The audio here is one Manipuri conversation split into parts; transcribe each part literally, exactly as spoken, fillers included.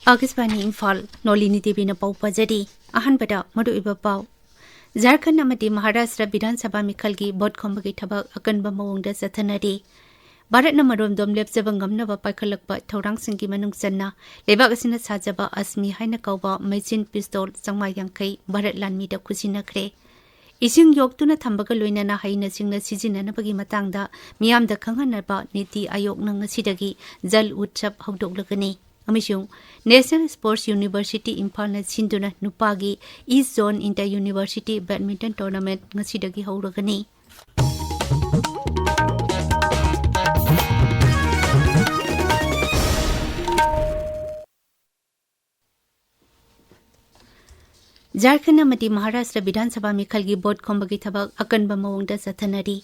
ꯑꯥꯀꯥꯁꯕꯥꯅꯤ ꯏꯝꯐꯥꯜ, ꯅꯣꯂꯤꯅꯤ ꯗꯦꯕꯤꯅ ꯄꯥꯎ ꯄꯥꯖꯔꯤ꯫ ꯑꯍꯥꯟꯕꯗ ꯃꯔꯨꯑꯣꯏꯕ ꯄꯥꯎ꯫ ꯖꯥꯔꯈꯟꯗ ꯑꯃꯗꯤ ꯃꯍꯥꯔꯥꯁꯇ꯭ꯔ ꯕꯤꯙꯥꯟ ꯁꯚꯥ ꯃꯤꯈꯜꯒꯤ ꯚꯣꯠ ꯈꯣꯝꯕꯒꯤ ꯊꯕꯛ ꯑꯀꯟꯕ ꯃꯑꯣꯡꯗ ꯆꯠꯊꯅꯔꯤ꯫ ꯚꯥꯔꯠꯅ ꯃꯔꯣꯝꯗꯣꯝ ꯂꯦꯞꯆꯕ ꯉꯝꯅꯕ ꯄꯥꯏꯈꯠꯂꯛꯄ ꯊꯧꯔꯥꯡꯁꯤꯡꯒꯤ ꯃꯅꯨꯡ ꯆꯟꯅ ꯂꯩꯕꯥꯛ ꯑꯁꯤꯅ ꯁꯥꯖꯕ ꯑꯁꯃꯤ ꯍꯥꯏꯅ ꯀꯧꯕ ꯃꯦꯆꯤꯟ ꯄꯤꯁꯇꯣꯜ ꯆꯥꯝꯃꯉꯥ ꯌꯥꯡꯈꯩ ꯚꯥꯔꯠ ꯂꯥꯟꯃꯤꯗ ꯈꯨꯠꯁꯤꯟꯅꯈ꯭ꯔꯦ꯫ ꯏꯁꯤꯡ ꯌꯣꯛꯇꯨꯅ ꯊꯝꯕꯒ ꯂꯣꯏꯅꯅ ꯍꯩꯅ ꯁꯤꯡꯅ ꯁꯤꯖꯤꯟꯅꯅꯕꯒꯤ ꯃꯇꯥꯡꯗ ꯃꯤꯌꯥꯝꯗ ꯈꯪꯍꯟꯅꯕ ꯅꯤꯇꯤ ꯑꯥꯌꯣꯒꯅ ꯉꯁꯤꯗꯒꯤ ꯖꯜ ꯎꯠꯁꯕ ꯍꯧꯗꯣꯛꯂꯒꯅꯤ꯫ ꯑꯃꯁꯨꯡ National Sports University ꯏꯝꯐꯥꯜꯅ ꯁꯤꯟꯗꯨꯅ ꯅꯨꯄꯥꯒꯤ East Zone Inter University Badminton Tournament ꯉꯁꯤꯗꯒꯤ ꯍꯧꯔꯒꯅꯤ꯫ ꯖꯥꯔꯈꯟꯗ ꯑꯃꯗꯤ ꯃꯍꯥꯔꯥꯁꯇ꯭ꯔ ꯕꯤꯙꯥꯟ ꯁꯚꯥ ꯃꯤꯈꯜꯒꯤ ꯚꯣꯠ ꯈꯣꯝꯕꯒꯤ ꯊꯕꯛ ꯑꯀꯟꯕ ꯃꯑꯣꯡꯗ ꯆꯠꯊꯅꯔꯤ꯫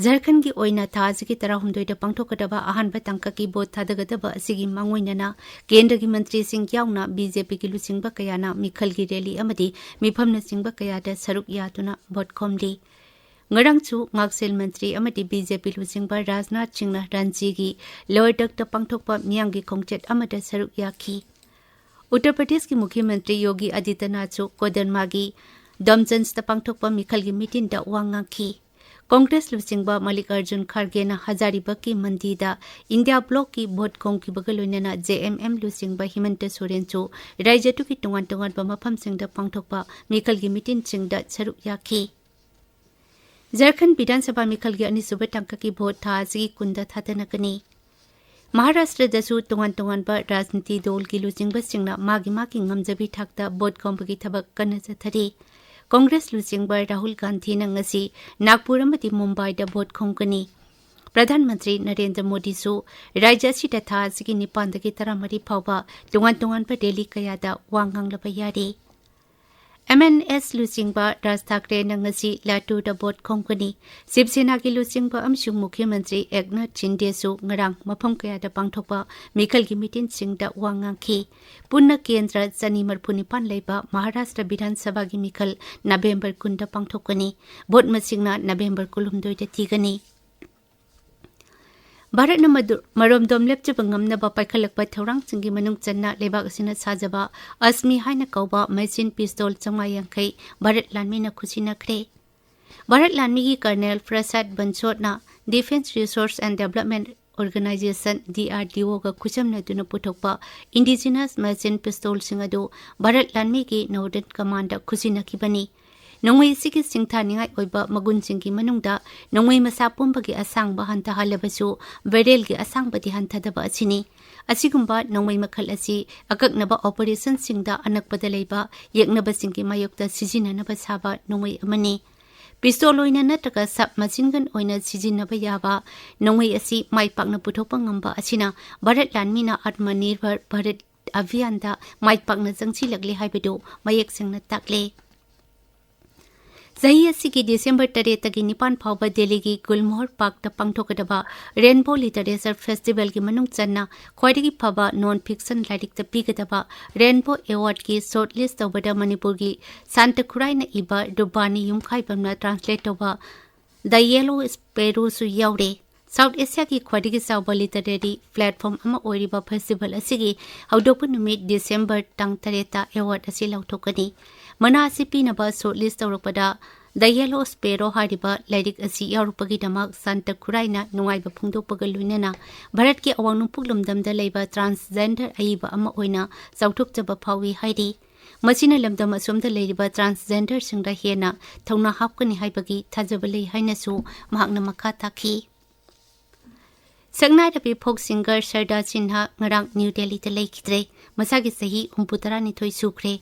ꯖꯥꯔꯈꯟꯗꯒꯤ ꯑꯣꯏꯅ ꯊꯥ ꯑꯁꯤꯒꯤ ꯇꯔꯥꯍꯨꯝꯗꯣꯏꯗ ꯄꯥꯡꯊꯣꯛꯀꯗꯕ ꯑꯍꯥꯟꯕ ꯇꯥꯡꯀꯛꯀꯤ ꯚꯣꯠ ꯊꯥꯗꯒꯗꯕ ꯑꯁꯤꯒꯤ ꯃꯥꯡꯑꯣꯏꯅꯅ ꯀꯦꯟꯗ꯭ꯔꯒꯤ ꯃꯟꯇ꯭ꯔꯤꯁꯤꯡ ꯌꯥꯎꯅ ꯕꯤ ꯖꯦ ꯄꯤꯒꯤ ꯂꯨꯆꯤꯡꯕ ꯀꯌꯥꯅ ꯃꯤꯈꯜꯒꯤ ꯔꯦꯂꯤ ꯑꯃꯗꯤ ꯃꯤꯐꯝꯅꯆꯤꯡꯕ ꯀꯌꯥꯗ ꯁꯔꯨꯛ ꯌꯥꯗꯨꯅ ꯚꯣꯠ ꯈꯣꯝꯂꯤ꯫ ꯉꯔꯥꯡꯁꯨ ꯉꯥꯛꯁꯦꯜ ꯃꯟꯇ꯭ꯔꯤ ꯑꯃꯗꯤ ꯕꯤ ꯖꯦ ꯄꯤ ꯂꯨꯆꯤꯡꯕ ꯔꯥꯖꯅꯥꯊ ꯁꯤꯡꯅ ꯔꯥꯟꯆꯤꯒꯤ ꯂꯣꯌꯔꯗꯛꯇ ꯄꯥꯡꯊꯣꯛꯄ ꯃꯤꯌꯥꯝꯒꯤ ꯈꯣꯡꯆꯠ ꯑꯃꯗ ꯁꯔꯨꯛ ꯌꯥꯈꯤ꯫ ꯎꯠꯇꯔ ꯄ꯭ꯔꯗꯦꯁꯀꯤ ꯃꯨꯈ꯭ꯌ ꯃꯟꯇ꯭ꯔꯤ ꯌꯣꯒꯤ ꯑꯥꯗꯤꯇ꯭ꯌꯅꯥꯊꯁꯨ ꯀꯣꯗꯔꯃꯥꯒꯤ ꯗꯣꯝꯆꯟꯁꯇ ꯄꯥꯡꯊꯣꯛꯄ ꯃꯤꯈꯜꯒꯤ ꯃꯤꯇꯤꯟꯗ ꯋꯥ ꯉꯥꯡꯈꯤ꯫ ꯀꯣꯡꯒ꯭ꯔꯦꯁ ꯂꯨꯆꯤꯡꯕ ꯃꯜꯂꯤꯀꯥꯔꯖꯨꯟ ꯈꯥꯔꯒꯦꯅ ꯍꯖꯥꯔꯤꯕꯥꯒꯀꯤ ꯃꯟꯗꯤꯗ ꯏꯟꯗꯤꯌꯥ ꯕ꯭ꯂꯣꯛꯀꯤ ꯚꯣꯠ ꯈꯣꯝꯈꯤꯕꯒ ꯂꯣꯏꯅꯅ ꯖꯦ ꯑꯦꯝ ꯑꯦꯝ ꯂꯨꯆꯤꯡꯕ ꯍꯤꯃꯟꯇ ꯁꯣꯔꯦꯟꯁꯨ ꯔꯥꯖ꯭ꯌꯗꯨꯒꯤ ꯇꯣꯉꯥꯟ ꯇꯣꯉꯥꯟꯕ ꯃꯐꯝꯁꯤꯡꯗ ꯄꯥꯡꯊꯣꯛꯄ ꯃꯤꯈꯜꯒꯤ ꯃꯤꯇꯤꯟꯁꯤꯡꯗ ꯁꯔꯨꯛ ꯌꯥꯈꯤ꯫ ꯖꯥꯔꯈꯟꯗ ꯕꯤꯙꯥꯟ ꯁꯚꯥ ꯃꯤꯈꯜꯒꯤ ꯑꯅꯤꯁꯨꯕ ꯇꯥꯡꯀꯛꯀꯤ ꯚꯣꯠ ꯊꯥ ꯑꯁꯤꯒꯤ ꯀꯨꯟꯗ ꯊꯥꯗꯅꯒꯅꯤ꯫ ꯃꯍꯥꯔꯥꯁꯇ꯭ꯔꯗꯁꯨ ꯇꯣꯉꯥꯟ ꯇꯣꯉꯥꯟꯕ ꯔꯥꯖꯅꯤꯇꯤ ꯗꯣꯜꯒꯤ ꯂꯨꯆꯤꯡꯕꯁꯤꯡꯅ ꯃꯥꯒꯤ ꯃꯥꯒꯤ ꯉꯝꯖꯕꯤ ꯊꯥꯛꯇ ꯚꯣꯠ ꯈꯣꯝꯕꯒꯤ ꯊꯕꯛ ꯀꯟꯅ ꯆꯠꯊꯔꯤ꯫ ꯀꯣꯡꯒ꯭ꯔꯦꯁ ꯂꯨꯆꯤꯡꯕ ꯔꯥꯍꯨꯜ ꯒꯥꯟꯙꯤꯅ ꯉꯁꯤ ꯅꯥꯒꯄꯨꯔ ꯑꯃꯗꯤ ꯃꯨꯝꯕꯥꯏꯗ ꯚꯣꯠ ꯈꯣꯝꯒꯅꯤ꯫ ꯄ꯭ꯔꯙꯥꯟ ꯃꯟꯇ꯭ꯔꯤ ꯅꯔꯦꯟꯗ꯭ꯔ ꯃꯣꯗꯤꯁꯨ ꯔꯥꯖ꯭ꯌ ꯑꯁꯤꯗ ꯊꯥ ꯑꯁꯤꯒꯤ ꯅꯤꯄꯥꯟꯗꯒꯤ ꯇꯔꯥꯃꯔꯤ ꯐꯥꯎꯕ ꯇꯣꯉꯥꯟ ꯇꯣꯉꯥꯟꯕ ꯔꯦꯂꯤ ꯀꯌꯥꯗ ꯋꯥ ꯉꯥꯡꯂꯕ ꯌꯥꯔꯦ꯫ ꯑꯦꯝ ꯑꯦꯟ ꯑꯦꯁ ꯂꯨꯆꯤꯡꯕ ꯔꯥꯖ ꯊꯥꯀ꯭ꯔꯦꯅ ꯉꯁꯤ ꯂꯥꯇꯨꯔꯗ ꯚꯣꯠ ꯈꯣꯝꯒꯅꯤ꯫ ꯁꯤꯕ ꯁꯦꯅꯥꯒꯤ ꯂꯨꯆꯤꯡꯕ ꯑꯃꯁꯨꯡ ꯃꯨꯈ꯭ꯌ ꯃꯟꯇ꯭ꯔꯤ ꯑꯦꯛꯅꯥꯊ ꯁꯤꯟꯗꯦꯁꯨ ꯉꯔꯥꯡ ꯃꯐꯝ ꯀꯌꯥꯗ ꯄꯥꯡꯊꯣꯛꯄ ꯃꯤꯈꯜꯒꯤ ꯃꯤꯇꯤꯟꯁꯤꯡꯗ ꯋꯥ ꯉꯥꯡꯈꯤ꯫ ꯄꯨꯟꯅ ꯀꯦꯟꯗ꯭ꯔ ꯆꯅꯤ ꯃꯔꯤꯐꯨ ꯅꯤꯄꯥꯟ ꯂꯩꯕ ꯃꯍꯥꯔꯥꯁꯇ꯭ꯔ ꯕꯤꯙꯥꯟ ꯁꯚꯥꯒꯤ ꯃꯤꯈꯜ ꯅꯕꯦꯝꯕꯔ ꯀꯨꯟꯗ ꯄꯥꯡꯊꯣꯛꯀꯅꯤ꯫ ꯚꯣꯠ ꯃꯁꯤꯡꯅ ꯅꯕꯦꯝꯕꯔ ꯀꯨꯟꯍꯨꯝꯗꯣꯏꯗ ꯊꯤꯒꯅꯤ꯫ ꯚꯥꯔꯠꯅ ꯃꯗꯨ ꯃꯔꯣꯝꯗꯣꯝ ꯂꯦꯞꯆꯕ ꯉꯝꯅꯕ ꯄꯥꯏꯈꯠꯂꯛꯄ ꯊꯧꯔꯥꯡꯁꯤꯡꯒꯤ ꯃꯅꯨꯡ ꯆꯟꯅ ꯂꯩꯕꯥꯛ ꯑꯁꯤꯅ ꯁꯥꯖꯕ ꯑꯁꯃꯤ ꯍꯥꯏꯅ ꯀꯧꯕ ꯃꯦꯆꯤꯟ ꯄꯤꯁꯇꯣꯜ ꯆꯥꯝꯃꯉꯥ ꯌꯥꯡꯈꯩ ꯚꯥꯔꯠ ꯂꯥꯟꯃꯤꯅ ꯈꯨꯠꯁꯤꯟꯅꯈ꯭ꯔꯦ꯫ ꯚꯥꯔꯠ ꯂꯥꯟꯃꯤꯒꯤ ꯀꯔꯅꯦꯜ ꯄ꯭ꯔꯁꯥꯗ ꯕꯟꯁꯣꯠꯅ Defence Research and Development Organisation, D R D ꯑꯣꯒ ꯈꯨꯠꯁꯝꯅꯗꯨꯅ ꯄꯨꯊꯣꯛꯄ indigenous machine ꯄꯤꯁꯇꯣꯜꯁꯤꯡ ꯑꯗꯨ ꯚꯥꯔꯠ ꯂꯥꯟꯃꯤꯒꯤ Northern Commandꯗ ꯈꯨꯠꯁꯤꯟꯅꯈꯤꯕꯅꯤ꯫ ꯅꯣꯡꯃꯩ ꯑꯁꯤꯒꯤ ꯁꯤꯡꯊꯥꯅꯤꯡꯉꯥꯏ ꯑꯣꯏꯕ ꯃꯒꯨꯟꯁꯤꯡꯒꯤ ꯃꯅꯨꯡꯗ ꯅꯣꯡꯃꯩ ꯃꯁꯥ ꯄꯨꯝꯕꯒꯤ ꯑꯁꯥꯡꯕ ꯍꯟꯊꯍꯜꯂꯕꯁꯨ barrelꯒꯤ ꯑꯁꯥꯡꯕꯗꯤ ꯍꯟꯊꯗꯕ ꯑꯁꯤꯅꯤ꯫ ꯑꯁꯤꯒꯨꯝꯕ ꯅꯣꯡꯃꯩ ꯃꯈꯜ ꯑꯁꯤ ꯑꯀꯛꯅꯕ operationꯁꯤꯡꯗ ꯑꯅꯛꯄꯗ ꯂꯩꯕ ꯌꯦꯛꯅꯕꯁꯤꯡꯒꯤ ꯃꯥꯌꯣꯛꯇ ꯁꯤꯖꯤꯟꯅꯅꯕ ꯁꯥꯕ ꯅꯣꯡꯃꯩ ꯑꯃꯅꯤ꯫ ꯄꯤꯁꯇꯣꯜ ꯑꯣꯏꯅ ꯅꯠꯇ꯭ꯔꯒ submachine gun ꯑꯣꯏꯅ ꯁꯤꯖꯤꯟꯅꯕ ꯌꯥꯕ ꯅꯣꯡꯃꯩ ꯑꯁꯤ ꯃꯥꯏ ꯄꯥꯛꯅ ꯄꯨꯊꯣꯛꯄ ꯉꯝꯕ ꯑꯁꯤꯅ ꯚꯥꯔꯠ ꯂꯥꯟꯃꯤꯅ Atmanirbhar Bharat Abhiyanꯗ ꯃꯥꯏ ꯄꯥꯛꯅ ꯆꯪꯁꯤꯜꯂꯛꯂꯦ ꯍꯥꯏꯕꯗꯨ ꯃꯌꯦꯛ ꯁꯦꯡꯅ ꯇꯥꯛꯂꯦ꯫ ꯆꯍꯤ ꯑꯁꯤꯒꯤ ꯗꯤꯁꯦꯝꯕꯔ ꯇꯔꯦꯠꯇꯒꯤ ꯅꯤꯄꯥꯟ ꯐꯥꯎꯕ ꯗꯦꯜꯂꯤꯒꯤ ꯒꯨꯜꯃꯣꯍꯔ ꯄꯥꯔꯛꯇ ꯄꯥꯡꯊꯣꯛꯀꯗꯕ Rainbow Literature Festivalꯒꯤ ꯃꯅꯨꯡ ꯆꯟꯅ ꯈ꯭ꯋꯥꯏꯗꯒꯤ ꯐꯕ non fiction ꯂꯥꯏꯔꯤꯛꯇ ꯄꯤꯒꯗꯕ Rainbow Awardꯀꯤ shortlist ꯇꯧꯕꯗ ꯃꯅꯤꯄꯨꯔꯒꯤ ꯁꯥꯟꯇ ꯈꯨꯔꯥꯏꯅ ꯏꯕ ꯔꯨꯕꯥꯅꯤ ꯌꯨꯝꯈꯥꯏꯕꯝꯅ translate ꯇꯧꯕ The Yellow Sparrowꯁꯨ ꯌꯥꯎꯔꯦ꯫ South Asiaꯒꯤ ꯈ꯭ꯋꯥꯏꯗꯒꯤ ꯆꯥꯎꯕ literary platform ꯑꯃ ꯑꯣꯏꯔꯤꯕ festival ꯑꯁꯤꯒꯤ ꯍꯧꯗꯣꯛꯄ ꯅꯨꯃꯤꯠ ꯗꯤꯁꯦꯝꯕꯔ ꯇꯥꯡ ꯇꯔꯦꯠꯇ award ꯑꯁꯤ ꯂꯥꯎꯊꯣꯛꯀꯅꯤ꯫ ꯃꯅꯥ ꯑꯁꯤ ꯄꯤꯅꯕ shortlist ꯇꯧꯔꯛꯄꯗ The Yellow Sparrow ꯍꯥꯏꯔꯤꯕ ꯂꯥꯏꯔꯤꯛ ꯑꯁꯤ ꯌꯥꯎꯔꯛꯄꯒꯤꯗꯃꯛ ꯁꯥꯟꯇ ꯈꯨꯔꯥꯏꯅ ꯅꯨꯡꯉꯥꯏꯕ ꯐꯣꯡꯗꯣꯛꯄꯒ ꯂꯣꯏꯅꯅ ꯚꯥꯔꯠꯀꯤ ꯑꯋꯥꯡ ꯅꯣꯡꯄꯣꯛ ꯂꯝꯗꯝꯗ ꯂꯩꯕ transgender ꯑꯏꯕ ꯑꯃ ꯑꯣꯏꯅ ꯆꯥꯎꯊꯣꯛꯆꯕ ꯐꯥꯎꯏ ꯍꯥꯏꯔꯤ꯫ ꯃꯁꯤꯅ ꯂꯝꯗꯝ ꯑꯁꯣꯝꯗ ꯂꯩꯔꯤꯕ transgenderꯁꯤꯡꯗ ꯍꯦꯟꯅ ꯊꯧꯅꯥ ꯍꯥꯞꯀꯅꯤ ꯍꯥꯏꯕꯒꯤ ꯊꯥꯖꯕ ꯂꯩ ꯍꯥꯏꯅꯁꯨ ꯃꯍꯥꯛꯅ ꯃꯈꯥ ꯇꯥꯈꯤ꯫ ꯁꯛꯅꯥꯏꯔꯕꯤ folk singer ꯁꯔꯗꯥ ꯁꯤꯟꯍꯥ ꯉꯔꯥꯡ ꯅ꯭ꯌꯨ ꯗꯦꯜꯂꯤꯗ ꯂꯩꯈꯤꯗ꯭ꯔꯦ꯫ ꯃꯁꯥꯒꯤ ꯆꯍꯤ ꯍꯨꯝꯐꯨ ꯇꯔꯥꯅꯤꯊꯣꯏ ꯁꯨꯈ꯭ꯔꯦ꯫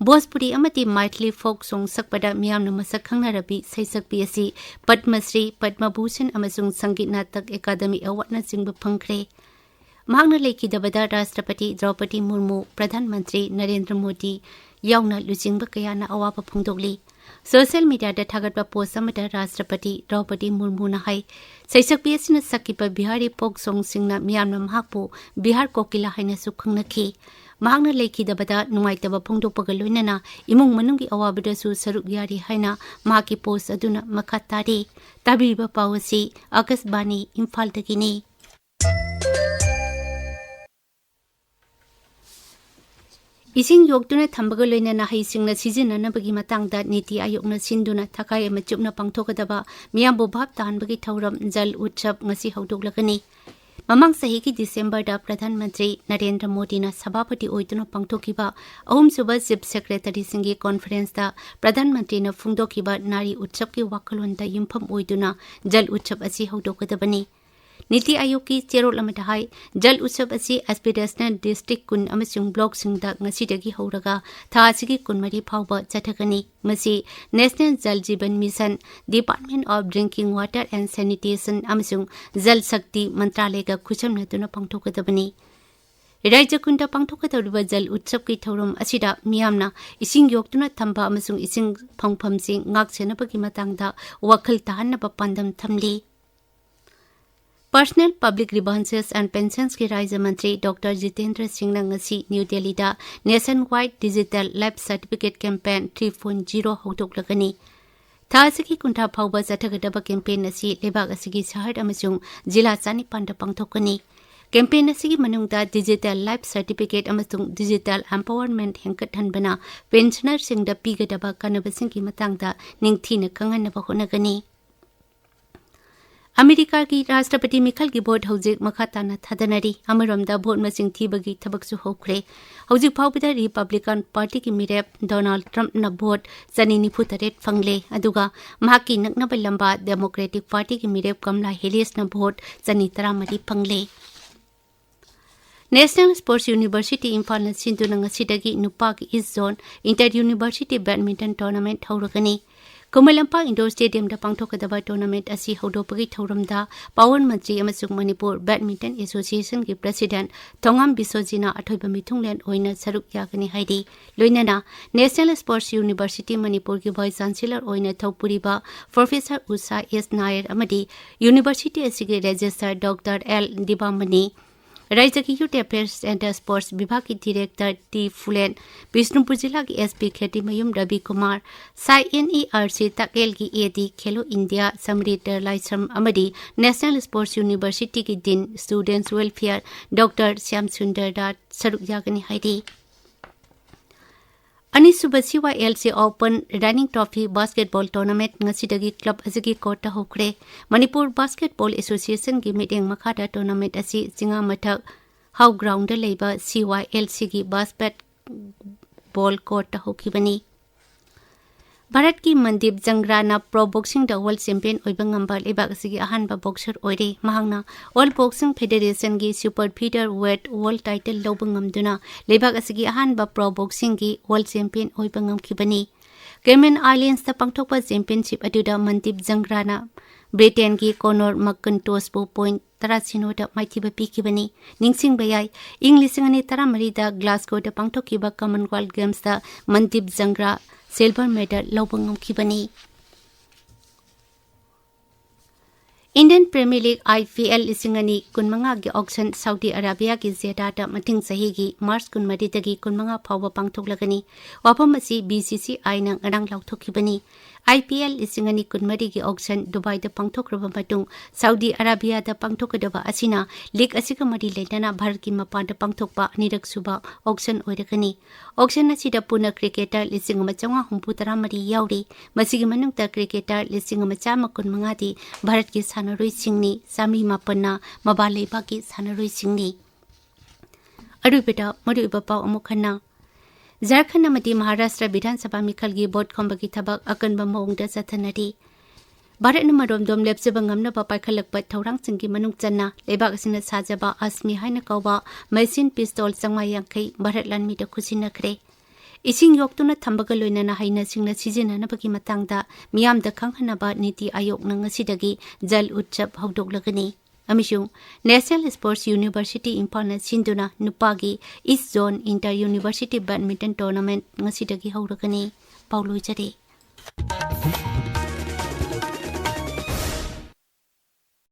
ꯚꯣꯖꯄꯨꯔꯤ ꯑꯃꯗꯤ ꯃꯥꯏꯊꯤꯂꯤ folk song ꯁꯛꯄꯗ ꯃꯤꯌꯥꯝꯅ ꯃꯁꯛ ꯈꯪꯅꯔꯕꯤ ꯁꯩꯁꯛꯄꯤ ꯑꯁꯤ ꯄꯗꯃꯁ꯭ꯔꯤ, ꯄꯗꯃ ꯚꯨꯁꯟ ꯑꯃꯁꯨꯡ ꯁꯪꯒꯤꯠ ꯅꯥꯇꯛ ꯑꯦꯀꯥꯗꯃꯤ awardꯅꯆꯤꯡꯕ ꯐꯪꯈ꯭ꯔꯦ꯫ ꯃꯍꯥꯛꯅ ꯂꯩꯈꯤꯗꯕꯗ ꯔꯥꯁꯇ꯭ꯔꯄꯇꯤ ꯗ꯭ꯔꯧꯄꯗꯤ ꯃꯨꯔꯃꯨ, ꯄ꯭ꯔꯙꯥꯟ ꯃꯟꯇ꯭ꯔꯤ ꯅꯔꯦꯟꯗ꯭ꯔ ꯃꯣꯗꯤ ꯌꯥꯎꯅ ꯂꯨꯆꯤꯡꯕ ꯀꯌꯥꯅ ꯑꯋꯥꯕ ꯐꯣꯡꯗꯣꯛꯂꯤ꯫ Social mediaꯗ ꯊꯥꯒꯠꯄ post ꯑꯃꯗ ꯔꯥꯁꯇ꯭ꯔꯄꯇꯤ ꯗ꯭ꯔꯧꯄꯗꯤ ꯃꯨꯔꯃꯨꯅ ꯍꯥꯏ, ꯁꯩꯁꯛꯄꯤ ꯑꯁꯤꯅ ꯁꯛꯈꯤꯕ ꯕꯤꯍꯥꯔꯤ folk songꯁꯤꯡꯅ ꯃꯤꯌꯥꯝꯅ ꯃꯍꯥꯛꯄꯨ ꯕꯤꯍꯥꯔ ꯀꯣꯀꯤꯂꯥ ꯍꯥꯏꯅꯁꯨ ꯈꯪꯅꯈꯤ꯫ ꯃꯍꯥꯛꯅ ꯂꯩꯈꯤꯗꯕꯗ ꯅꯨꯡꯉꯥꯏꯇꯕ ꯐꯣꯡꯗꯣꯛꯄꯒ ꯂꯣꯏꯅꯅ ꯏꯃꯨꯡ ꯃꯅꯨꯡꯒꯤ ꯑꯋꯥꯕꯗꯁꯨ ꯁꯔꯨꯛ ꯌꯥꯔꯤ ꯍꯥꯏꯅ ꯃꯍꯥꯛꯀꯤ post ꯑꯗꯨꯅ ꯃꯈꯥ ꯇꯥꯔꯤ꯫ ꯇꯥꯕꯤꯔꯤꯕ ꯄꯥꯎ ꯑꯁꯤ ꯑꯥꯀꯥꯁꯕꯥꯅꯤ ꯏꯝꯐꯥꯜꯗꯒꯤꯅꯤ꯫ ꯏꯁꯤꯡ ꯌꯣꯛꯇꯨꯅ ꯊꯝꯕꯒ ꯂꯣꯏꯅꯅ ꯍꯩꯁꯤꯡꯅ ꯁꯤꯖꯤꯟꯅꯅꯕꯒꯤ ꯃꯇꯥꯡꯗ ꯅꯤꯇꯤ ꯑꯥꯌꯣꯒꯅ ꯁꯤꯟꯗꯨꯅ ꯊꯈꯥꯏ ꯑꯃ ꯆꯨꯞꯅ ꯄꯥꯡꯊꯣꯛꯀꯗꯕ ꯃꯤꯌꯥꯝꯕꯨ ꯚꯥꯞ ꯇꯥꯍꯟꯕꯒꯤ ꯊꯧꯔꯝ ꯖꯜ ꯎꯠꯁꯕ ꯉꯁꯤ ꯍꯧꯗꯣꯛꯂꯒꯅꯤ꯫ ꯃꯃꯥꯡ ꯆꯍꯤꯒꯤ ꯗꯤꯁꯦꯝꯕꯔꯗ ꯄ꯭ꯔꯙꯥꯟ ꯃꯟꯇ꯭ꯔꯤ ꯅꯔꯦꯟꯗ꯭ꯔ ꯃꯣꯗꯤꯅ ꯁꯚꯥꯄꯇꯤ ꯑꯣꯏꯗꯨꯅ ꯄꯥꯡꯊꯣꯛꯈꯤꯕ ꯑꯍꯨꯝꯁꯨꯕ ꯆꯤꯐ ꯁꯦꯀ꯭ꯔꯦꯇꯔꯤꯁꯤꯡꯒꯤ ꯀꯣꯟꯐꯔꯦꯟꯁꯇ ꯄ꯭ꯔꯙꯥꯟ ꯃꯟꯇ꯭ꯔꯤꯅ ꯐꯣꯡꯗꯣꯛꯈꯤꯕ ꯅꯥꯔꯤ ꯎꯠꯁꯕꯀꯤ ꯋꯥꯈꯜꯂꯣꯟꯗ ꯌꯨꯝꯐꯝ ꯑꯣꯏꯗꯨꯅ ꯖꯜ ꯎꯠꯁꯕ ꯑꯁꯤ ꯍꯧꯗꯣꯛꯀꯗꯕꯅꯤ꯫ ꯅꯤꯇꯤ ꯑꯥꯌꯣꯒꯀꯤ ꯆꯦꯔꯣꯜ ꯑꯃꯗ ꯍꯥꯏ, ꯖꯜ ꯎꯠꯁꯕ ꯑꯁꯤ ꯑꯦꯁꯄꯤꯔꯦꯁꯅꯦꯜ ꯗꯤꯁꯇ꯭ꯔꯤꯛ ꯀꯨꯟ ꯑꯃꯁꯨꯡ ꯕ꯭ꯂꯣꯛꯁꯤꯡꯗ ꯉꯁꯤꯗꯒꯤ ꯍꯧꯔꯒ ꯊꯥ ꯑꯁꯤꯒꯤ ꯀꯨꯟꯃꯔꯤ ꯐꯥꯎꯕ ꯆꯠꯊꯒꯅꯤ꯫ ꯃꯁꯤ National Jal Jeevan Mission, Department of Drinking Water and Sanitation ꯑꯃꯁꯨꯡ ꯖꯜ ꯁꯛꯇꯤ ꯃꯟꯇ꯭ꯔꯥꯂꯌꯒ ꯈꯨꯠꯁꯝꯅꯗꯨꯅ ꯄꯥꯡꯊꯣꯛꯀꯗꯕꯅꯤ꯫ ꯔꯥꯏꯖ ꯀꯨꯟꯗ ꯄꯥꯡꯊꯣꯛꯀꯗꯧꯔꯤꯕ ꯖꯜ ꯎꯠꯁꯕꯀꯤ ꯊꯧꯔꯝ ꯑꯁꯤꯗ ꯃꯤꯌꯥꯝꯅ ꯏꯁꯤꯡ ꯌꯣꯛꯇꯨꯅ ꯊꯝꯕ ꯑꯃꯁꯨꯡ ꯏꯁꯤꯡ ꯐꯪꯐꯝꯁꯤꯡ ꯉꯥꯛꯁꯦꯟꯅꯕꯒꯤ ꯃꯇꯥꯡꯗ ꯋꯥꯈꯜ ꯇꯥꯍꯟꯅꯕ ꯄꯥꯟꯗꯝ ꯊꯝꯂꯤ꯫ Personal Public Grievances and Pensions ꯀꯤ ꯔꯥꯖ꯭ꯌ ꯃꯟꯇ꯭ꯔꯤ ꯗꯣꯛꯇꯔ ꯖꯤꯇꯦꯟꯗ꯭ꯔ ꯁꯤꯡꯅ ꯉꯁꯤ ꯅ꯭ꯌꯨ ꯗꯦꯜꯂꯤꯗ Nationwide Digital Life Certificate Campaign three point zero ꯍꯧꯗꯣꯛꯂꯒꯅꯤ꯫ ꯊꯥ ꯑꯁꯤꯒꯤ ꯀꯨꯟꯊ꯭ꯔꯥ ꯐꯥꯎꯕ ꯆꯠꯊꯒꯗꯕ ꯀꯦꯝꯄꯦꯟ ꯑꯁꯤ ꯂꯩꯕꯥꯛ ꯑꯁꯤꯒꯤ ꯁꯍꯔ ꯑꯃꯁꯨꯡ ꯖꯤꯂꯥ ꯆꯥꯅꯤꯄꯥꯟꯗ ꯄꯥꯡꯊꯣꯛꯀꯅꯤ꯫ ꯀꯦꯝꯄꯦꯟ ꯑꯁꯤꯒꯤ ꯃꯅꯨꯡꯗ ꯗꯤꯖꯤꯇꯦꯜ ꯂꯥꯏꯐ ꯁꯔꯇꯤꯐꯤꯀꯦꯠ ꯑꯃꯁꯨꯡ ꯗꯤꯖꯤꯇꯦꯜ ꯑꯦꯝꯄꯥꯋꯔꯃꯦꯟꯠ ꯍꯦꯟꯒꯠꯍꯟꯕꯅ ꯄꯦꯟꯁꯅꯔꯁꯤꯡꯗ ꯄꯤꯒꯗꯕ ꯀꯥꯟꯅꯕꯁꯤꯡꯒꯤ ꯃꯇꯥꯡꯗ ꯅꯤꯡꯊꯤꯅ ꯈꯪꯍꯟꯅꯕ ꯍꯣꯠꯅꯒꯅꯤ꯫ ꯑꯃꯦꯔꯤꯀꯥꯒꯤ ꯔꯥꯁꯇ꯭ꯔꯄꯇꯤ ꯃꯤꯈꯜꯒꯤ ꯚꯣꯠ ꯍꯧꯖꯤꯛ ꯃꯈꯥ ꯇꯥꯅ ꯊꯥꯗꯅꯔꯤ꯫ ꯑꯃꯔꯣꯝꯗ ꯚꯣꯠ ꯃꯁꯤꯡ ꯊꯤꯕꯒꯤ ꯊꯕꯛꯁꯨ ꯍꯧꯈ꯭ꯔꯦ꯫ ꯍꯧꯖꯤꯛ ꯐꯥꯎꯕꯗ ꯔꯤꯄꯕ꯭ꯂꯤꯀꯥꯟ ꯄꯥꯔꯇꯤꯒꯤ ꯃꯤꯔꯦꯞ ꯗꯣꯅꯥꯜꯗ ꯇ꯭ꯔꯝꯞꯅ ꯚꯣꯠ ꯆꯅꯤ ꯅꯤꯐꯨ ꯇꯔꯦꯠ ꯐꯪꯂꯦ, ꯑꯗꯨꯒ ꯃꯍꯥꯛꯀꯤ ꯅꯛꯅꯕ ꯂꯝꯕꯥ ꯗꯦꯃꯣꯀ꯭ꯔꯦꯇꯤꯛ ꯄꯥꯔꯇꯤꯒꯤ ꯃꯤꯔꯦꯞ ꯀꯝꯂꯥ ꯍꯦꯔꯤꯁꯅ ꯚꯣꯠ ꯆꯅꯤ ꯇꯔꯥꯃꯔꯤ ꯐꯪꯂꯦ꯫ National Sports University ꯏꯝꯐꯥꯜꯅ ꯁꯤꯟꯗꯨꯅ ꯉꯁꯤꯗꯒꯤ ꯅꯨꯄꯥꯒꯤ east zone inter university badminton tournament ꯍꯧꯔꯒꯅꯤ꯫ ꯈꯨꯃꯟ ꯂꯝꯄꯥꯛ ꯏꯟꯗꯣꯔ ꯁ꯭ꯇꯦꯗꯤꯌꯝꯗ ꯄꯥꯡꯊꯣꯛꯀꯗꯕ ꯇꯣꯔꯅꯥꯃꯦꯟꯠ ꯑꯁꯤ ꯍꯧꯗꯣꯛꯄꯒꯤ ꯊꯧꯔꯝꯗ ꯄꯥꯋꯟ ꯃꯟꯇ꯭ꯔꯤ ꯑꯃꯁꯨꯡ ꯃꯅꯤꯄꯨꯔ ꯕꯦꯗꯃꯤꯟꯇꯟ ꯑꯦꯁꯣꯁꯤꯌꯦꯁꯟꯒꯤ ꯄ꯭ꯔꯁꯤꯗꯦꯟꯠ ꯊꯣꯉꯥꯝ ꯕꯤꯁꯣꯖꯤꯅ ꯑꯊꯣꯏꯕ ꯃꯤꯊꯨꯡꯂꯦꯟ ꯑꯣꯏꯅ ꯁꯔꯨꯛ ꯌꯥꯒꯅꯤ ꯍꯥꯏꯔꯤ꯫ ꯂꯣꯏꯅꯅ National Sports University ꯃꯅꯤꯄꯨꯔꯒꯤ ꯚꯥꯏꯁ ꯆꯥꯟꯁꯦꯂꯔ ꯑꯣꯏꯅ ꯊꯧꯄꯨꯔꯤꯕ ꯄ꯭ꯔꯣꯐꯦꯁꯔ ꯎꯁꯥ ꯑꯦꯁ ꯅꯥꯌꯔ ꯑꯃꯗꯤ ꯌꯨꯅꯤꯚꯔꯁꯤꯇꯤ ꯑꯁꯤꯒꯤ ꯔꯦꯖꯤꯁꯇ꯭ꯔꯥꯔ ꯗꯣꯛꯇꯔ ꯑꯦꯜ ꯗꯤꯕꯥꯃꯅꯤ, ꯔꯥꯏꯖ꯭ꯌꯒꯤ ꯌꯨꯊ ꯑꯦꯐꯤꯌꯔꯁ ꯑꯦꯟ ꯁ꯭ꯄꯣꯔꯠꯁ ꯕꯤꯚꯥꯒꯀꯤ ꯗꯤꯔꯦꯛꯇꯔ ꯇꯤ ꯐꯨꯂꯦꯟ, ꯕꯤꯁꯅꯨꯄꯨꯔ ꯖꯤꯂꯥꯒꯤ ꯑꯦꯁ ꯄꯤ ꯈꯦꯇꯤꯃꯌꯨꯝ ꯔꯕꯤ ꯀꯨꯃꯥꯔ, ꯁꯥꯏ ꯑꯦꯟ ꯏ ꯑꯥꯔ ꯁꯤ ꯇꯥꯛꯌꯦꯜꯒꯤ ꯑꯦ ꯗꯤ ꯈꯦꯂꯣ ꯏꯟꯗꯤꯌꯥ ꯁꯃ꯭ꯔꯤꯇ ꯂꯥꯏꯁ꯭ꯔꯝ ꯑꯃꯗꯤ ꯅꯦꯁꯅꯦꯜ ꯁ꯭ꯄꯣꯔꯠꯁ ꯌꯨꯅꯤꯚꯔꯁꯤꯇꯤꯒꯤ ꯗꯤꯟ ꯁ꯭ꯇꯨꯗꯦꯟꯠꯁ ꯋꯦꯜꯐꯤꯌꯔ ꯗꯣꯛꯇꯔ ꯁ꯭ꯌꯥꯝ ꯁꯨꯟꯗꯔ ꯔꯥꯖ ꯁꯔꯨꯛ ꯌꯥꯒꯅꯤ ꯍꯥꯏꯔꯤ꯫ ꯑꯅꯤꯁꯨꯕ CYLC Open Running Trophy Basketball Tournament ꯉꯁꯤꯗꯒꯤ club ꯑꯁꯤꯒꯤ courtꯇ ꯍꯧꯈ꯭ꯔꯦ꯫ ꯃꯅꯤꯄꯨꯔ Basketball Associationꯒꯤ ꯃꯤꯠꯌꯦꯡ ꯃꯈꯥꯗ tournament ꯑꯁꯤ ꯆꯤꯉꯥꯃꯊꯛ ꯍꯥꯎ groundꯗ ꯂꯩꯕ CYLCꯒꯤ basketball courtꯇ ꯍꯧꯈꯤꯕꯅꯤ꯫ ꯚꯥꯔꯠꯀꯤ ꯃꯟꯗꯤꯞ ꯖꯪꯒ꯭ꯔꯥꯅ pro boxingꯗ world champion ꯑꯣꯏꯕ ꯉꯝꯕ ꯂꯩꯕꯥꯛ ꯑꯁꯤꯒꯤ ꯑꯍꯥꯟꯕ boxer ꯑꯣꯏꯔꯦ꯫ ꯃꯍꯥꯛꯅ All Boxing Federationꯒꯤ super featherweight world title ꯂꯧꯕ ꯉꯝꯗꯨꯅ ꯂꯩꯕꯥꯛ ꯑꯁꯤꯒꯤ ꯑꯍꯥꯟꯕ pro boxingꯒꯤ world champion ꯑꯣꯏꯕ ꯉꯝꯈꯤꯕꯅꯤ꯫ Cayman Islandsꯇ ꯄꯥꯡꯊꯣꯛꯄ championship ꯑꯗꯨꯗ ꯃꯟꯗꯤꯞ ꯖꯪꯒ꯭ꯔꯥꯅ Britainꯒꯤ Conor McIntoshꯕꯨ point ꯇꯔꯥ ꯁꯤꯅꯣꯗ ꯃꯥꯏꯊꯤꯕ ꯄꯤꯈꯤꯕꯅꯤ꯫ ꯅꯤꯡꯁꯤꯡꯕ ꯌꯥꯏ, ꯏꯪ ꯂꯤꯁꯤꯡ ꯑꯅꯤ ꯇꯔꯥꯃꯔꯤꯗ Glasgowꯗ ꯄꯥꯡꯊꯣꯛꯈꯤꯕ Commonwealth Gamesꯇ ꯃꯟꯗꯤꯞ ꯖꯪꯒ꯭ꯔꯥ silver medal ꯂꯧꯕ ꯉꯝꯈꯤꯕꯅꯤ꯫ Indian Premier League IPL ꯂꯤꯁꯤꯡ ꯑꯅꯤ ꯀꯨꯟꯃꯉꯥꯒꯤ auction Saudi Arabiaꯒꯤ Jeddahꯗ ꯃꯊꯪ ꯆꯍꯤꯒꯤ March ꯀꯨꯟꯃꯔꯤꯗꯒꯤ ꯀꯨꯟꯃꯉꯥ ꯐꯥꯎꯕ ꯄꯥꯡꯊꯣꯛꯂꯒꯅꯤ꯫ ꯋꯥꯐꯝ ꯑꯁꯤ BCCIꯅ ꯉꯔꯥꯡ ꯂꯥꯎꯊꯣꯛꯈꯤꯕꯅꯤ꯫ IPL ꯂꯤꯁꯤꯡ ꯑꯅꯤ ꯀꯨꯟꯃꯔꯤꯒꯤ auction Dubaiꯗ ꯄꯥꯡꯊꯣꯛꯈ꯭ꯔꯕ ꯃꯇꯨꯡ Saudi Arabiaꯗ ꯄꯥꯡꯊꯣꯛꯀꯗꯕ ꯑꯁꯤꯅ league ꯑꯁꯤꯒ ꯃꯔꯤ ꯂꯩꯅꯅ ꯚꯥꯔꯠꯀꯤ ꯃꯄꯥꯟꯗ ꯄꯥꯡꯊꯣꯛꯄ ꯑꯅꯤꯔꯛ ꯁꯨꯕ auction ꯑꯣꯏꯔꯒꯅꯤ꯫ Auction ꯑꯁꯤꯗ ꯄꯨꯟꯅ cricketer ꯂꯤꯁꯤꯡ ꯑꯃ ꯆꯥꯝꯃꯉꯥ ꯍꯨꯝꯐꯨ ꯇꯔꯥ ꯃꯔꯤ ꯌꯥꯎꯔꯤ꯫ ꯃꯁꯤꯒꯤ ꯃꯅꯨꯡꯗ cricketer ꯂꯤꯁꯤꯡ ꯑꯃ ꯆꯥꯝꯃ ꯀꯨꯟꯃꯉꯥꯗꯤ ꯚꯥꯔꯠꯀꯤ ꯁꯥꯟꯅꯔꯣꯏꯁꯤꯡꯅꯤ, ꯆꯥꯝꯃꯔꯤ ꯃꯥꯄꯟꯅ ꯃꯄꯥꯟ ꯂꯩꯕꯥꯛꯀꯤ ꯁꯥꯟꯅꯔꯣꯏꯁꯤꯡꯅꯤ꯫ ꯑꯔꯣꯏꯕꯗ ꯃꯔꯨꯑꯣꯏꯕ ꯄꯥꯎ ꯑꯃꯨꯛ ꯍꯟꯅ꯫ ꯖꯔꯈꯟꯗ ꯑꯃꯗꯤ ꯃꯍꯥꯔꯥꯁꯇ꯭ꯔ ꯕꯤꯙꯥꯟ ꯁꯚꯥ ꯃꯤꯈꯜꯒꯤ vote ꯈꯣꯝꯕꯒꯤ ꯊꯕꯛ ꯑꯀꯟꯕ ꯃꯑꯣꯡꯗ ꯆꯠꯊꯅꯔꯤ꯫ ꯚꯥꯔꯠꯅ ꯃꯔꯣꯝꯗꯣꯝ ꯂꯦꯞꯆꯕ ꯉꯝꯅꯕ ꯄꯥꯏꯈꯠꯂꯛꯄ ꯊꯧꯔꯥꯡꯁꯤꯡꯒꯤ ꯃꯅꯨꯡ ꯆꯟꯅ ꯂꯩꯕꯥꯛ ꯑꯁꯤꯅ ꯁꯥꯖꯕ ꯑꯁꯃꯤ ꯍꯥꯏꯅ ꯀꯧꯕ machine pistol ꯆꯥꯝꯃꯉꯥ ꯌꯥꯡꯈꯩ ꯚꯥꯔꯠ ꯂꯥꯟꯃꯤꯗ ꯈꯨꯠꯁꯤꯟꯅꯈ꯭ꯔꯦ꯫ ꯏꯁꯤꯡ ꯌꯣꯛꯇꯨꯅ ꯊꯝꯕꯒ ꯂꯣꯏꯅꯅ ꯍꯩꯅ ꯁꯤꯡꯅ ꯁꯤꯖꯤꯟꯅꯅꯕꯒꯤ ꯃꯇꯥꯡꯗ ꯃꯤꯌꯥꯝꯗ ꯈꯪꯍꯟꯅꯕ ꯅꯤꯇꯤ ꯑꯥꯌꯣꯒꯅ ꯉꯁꯤꯗꯒꯤ ꯖꯜ ꯎꯠꯁꯕ ꯍꯧꯗꯣꯛꯂꯒꯅꯤ꯫ ꯑꯃꯁꯨꯡ National Sports University ꯏꯝꯐꯥꯜꯅ ꯁꯤꯟꯗꯨꯅ ꯅꯨꯄꯥꯒꯤ East Zone Inter University Badminton Tournament ꯉꯁꯤꯗꯒꯤ ꯍꯧꯔꯒꯅꯤ꯫ ꯄꯥꯎ ꯂꯣꯏꯖꯔꯦ꯫